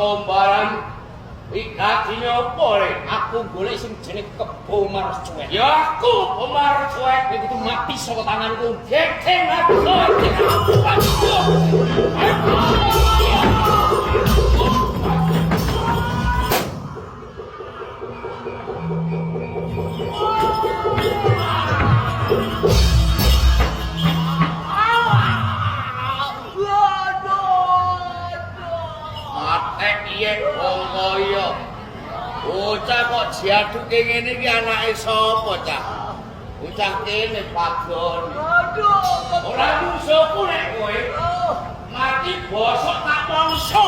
Tombaran wigati opo re? Aku golek sing jenenge Kebo Marcuwek. Ya aku Kebo Marcuwek. Kowe kudu mati saka tanganku. Gek aku. Matek iye wong kaya. Bocah kok jaduke ngene iki anake sapa, Cah? Bocah kene padon. Aduh, Ora musuhku nek kowe. Mati bosok tak mongso.